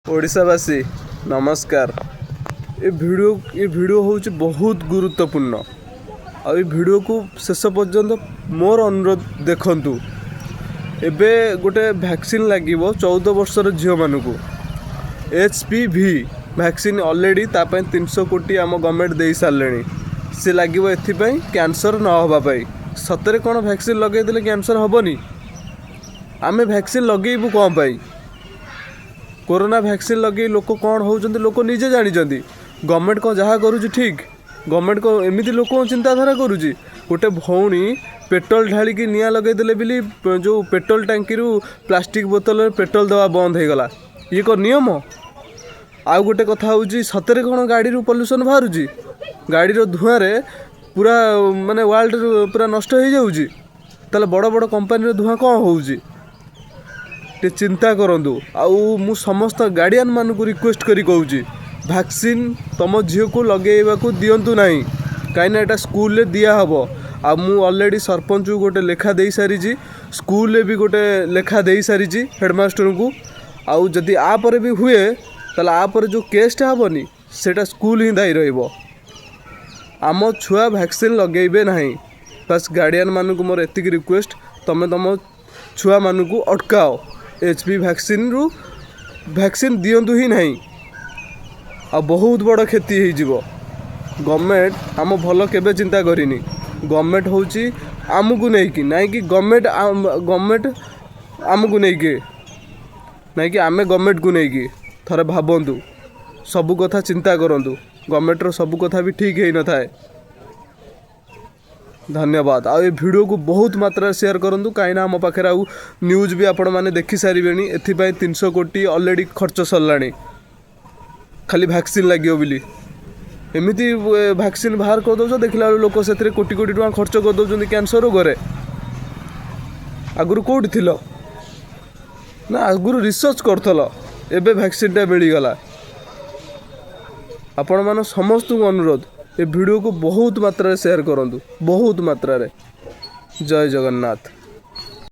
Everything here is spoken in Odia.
ଓଡ଼ିଶାବାସୀ, ନମସ୍କାର। ଏ ଭିଡ଼ିଓ ହେଉଛି ବହୁତ ଗୁରୁତ୍ୱପୂର୍ଣ୍ଣ ଆଉ ଏ ଭିଡ଼ିଓକୁ ଶେଷ ପର୍ଯ୍ୟନ୍ତ ମୋର ଅନୁରୋଧ, ଦେଖନ୍ତୁ। ଏବେ ଗୋଟେ ଭ୍ୟାକ୍ସିନ୍ ଲାଗିବ 14 ବର୍ଷର ଝିଅମାନଙ୍କୁ, H P V vaccine. Already ତା ପାଇଁ 300 କୋଟି ଆମ ଗଭର୍ଣ୍ଣମେଣ୍ଟ ଦେଇ ସାରିଲେଣି। ସେ ଲାଗିବ ଏଥିପାଇଁ, କ୍ୟାନ୍ସର ନ ହେବା ପାଇଁ। ସତରେ କ'ଣ ଭ୍ୟାକ୍ସିନ୍ ଲଗେଇଦେଲେ କ୍ୟାନ୍ସର ହେବନି? ଆମେ ଭ୍ୟାକ୍ସିନ୍ ଲଗେଇବୁ କ'ଣ ପାଇଁ? କୋରୋନା ଭ୍ୟାକ୍ସିନ୍ ଲଗେଇ ଲୋକ କ'ଣ ହେଉଛନ୍ତି, ଲୋକ ନିଜେ ଜାଣିଛନ୍ତି। ଗଭର୍ଣ୍ଣମେଣ୍ଟ କ'ଣ ଯାହା କରୁଛି ଠିକ୍? ଗଭର୍ଣ୍ଣମେଣ୍ଟ କ'ଣ ଏମିତି ଲୋକଙ୍କ ଚିନ୍ତାଧାରା କରୁଛି? ଗୋଟେ ଭଉଣୀ ପେଟ୍ରୋଲ ଢାଳିକି ନିଆଁ ଲଗେଇଦେଲେ ବୋଲି ଯେଉଁ ପେଟ୍ରୋଲ ଟାଙ୍କିରୁ ପ୍ଲାଷ୍ଟିକ୍ ବୋତଲରେ ପେଟ୍ରୋଲ ଦେବା ବନ୍ଦ ହେଇଗଲା। ଇଏ କ'ଣ ନିୟମ? ଆଉ ଗୋଟେ କଥା ହେଉଛି, ସତରେ କ'ଣ ଗାଡ଼ିରୁ ପଲ୍ୟୁସନ୍ ବାହାରୁଛି? ଗାଡ଼ିର ଧୂଆଁରେ ପୁରା ମାନେ ୱାର୍ଲଡ ପୁରା ନଷ୍ଟ ହେଇଯାଉଛି। ତାହେଲେ ବଡ଼ ବଡ଼ କମ୍ପାନୀର ଧୂଆଁ କ'ଣ ହେଉଛି? ଟିକେ ଚିନ୍ତା କରନ୍ତୁ। ଆଉ ମୁଁ ସମସ୍ତ ଗାର୍ଡ଼ିଆନ୍ ମାନଙ୍କୁ ରିକ୍ୱେଷ୍ଟ କରି କହୁଛି, ଭ୍ୟାକ୍ସିନ୍ ତୁମ ଝିଅକୁ ଲଗେଇବାକୁ ଦିଅନ୍ତୁ ନାହିଁ, କାହିଁକିନା ଏଇଟା ସ୍କୁଲରେ ଦିଆହେବ। ଆଉ ମୁଁ ଅଲରେଡ଼ି ସରପଞ୍ଚକୁ ଗୋଟେ ଲେଖା ଦେଇସାରିଛି, ସ୍କୁଲରେ ବି ଗୋଟେ ଲେଖା ଦେଇସାରିଛି ହେଡ଼ମାଷ୍ଟରଙ୍କୁ। ଆଉ ଯଦି ଆ ପରେ ବି ହୁଏ, ତାହେଲେ ଆ ପରେ ଯେଉଁ କେସ୍ଟା ହେବନି, ସେଇଟା ସ୍କୁଲ ହିଁ ଦାୟୀ ରହିବ। ଆମ ଛୁଆ ଭ୍ୟାକ୍ସିନ୍ ଲଗେଇବେ ନାହିଁ। ବାସ୍, ଗାର୍ଡ଼ିଆନ୍ ମାନଙ୍କୁ ମୋର ଏତିକି ରିକ୍ୱେଷ୍ଟ, ତୁମେ ତୁମ ଛୁଆମାନଙ୍କୁ ଅଟକାଅ ଏଚ୍ ପି ଭ୍ୟାକ୍ସିନ୍ରୁ। ଭ୍ୟାକ୍ସିନ୍ ଦିଅନ୍ତୁ ହିଁ ନାହିଁ। ଆଉ ବହୁତ ବଡ଼ କ୍ଷତି ହେଇଯିବ। ଗଭର୍ଣ୍ଣମେଣ୍ଟ ଆମ ଭଲ କେବେ ଚିନ୍ତା କରିନି। ଗଭର୍ଣ୍ଣମେଣ୍ଟ ହେଉଛି ଆମକୁ ନେଇକି, ନାଇଁ କି ଗଭର୍ଣ୍ଣମେଣ୍ଟ ଗଭର୍ଣ୍ଣମେଣ୍ଟ ଆମକୁ ନେଇକି, ନାଇଁ କି ଆମେ ଗଭର୍ଣ୍ଣମେଣ୍ଟକୁ ନେଇକି। ଥରେ ଭାବନ୍ତୁ, ସବୁ କଥା ଚିନ୍ତା କରନ୍ତୁ। ଗଭର୍ଣ୍ଣମେଣ୍ଟର ସବୁ କଥା ବି ଠିକ୍ ହେଇନଥାଏ। ଧନ୍ୟବାଦ। ଆଉ ଏ ଭିଡ଼ିଓକୁ ବହୁତ ମାତ୍ରାରେ ସେୟାର କରନ୍ତୁ, କାହିଁକିନା ଆମ ପାଖରେ ଆଉ ନ୍ୟୁଜ୍ ବି ଆପଣମାନେ ଦେଖିସାରିବେଣି। ଏଥିପାଇଁ 300 କୋଟି ଅଲରେଡ଼ି ଖର୍ଚ୍ଚ ସରିଲାଣି, ଖାଲି ଭ୍ୟାକ୍ସିନ୍ ଲାଗିବ ବୋଲି। ଏମିତି ଭ୍ୟାକ୍ସିନ୍ ବାହାର କରିଦେଉଛ, ଦେଖିଲା ବେଳକୁ ଲୋକ ସେଥିରେ କୋଟି କୋଟି ଟଙ୍କା ଖର୍ଚ୍ଚ କରିଦେଉଛନ୍ତି କ୍ୟାନ୍ସର ରୋଗରେ। ଆଗରୁ କେଉଁଠି ଥିଲ? ନା ଆଗରୁ ରିସର୍ଚ୍ଚ କରୁଥିଲ, ଏବେ ଭ୍ୟାକ୍ସିନ୍ଟା ମିଳିଗଲା? ଆପଣମାନ ସମସ୍ତଙ୍କୁ ଅନୁରୋଧ, ଏ ଭିଡ଼ିଓକୁ ବହୁତ ମାତ୍ରାରେ ସେୟାର କରନ୍ତୁ, ବହୁତ ମାତ୍ରାରେ। ଜୟ ଜଗନ୍ନାଥ।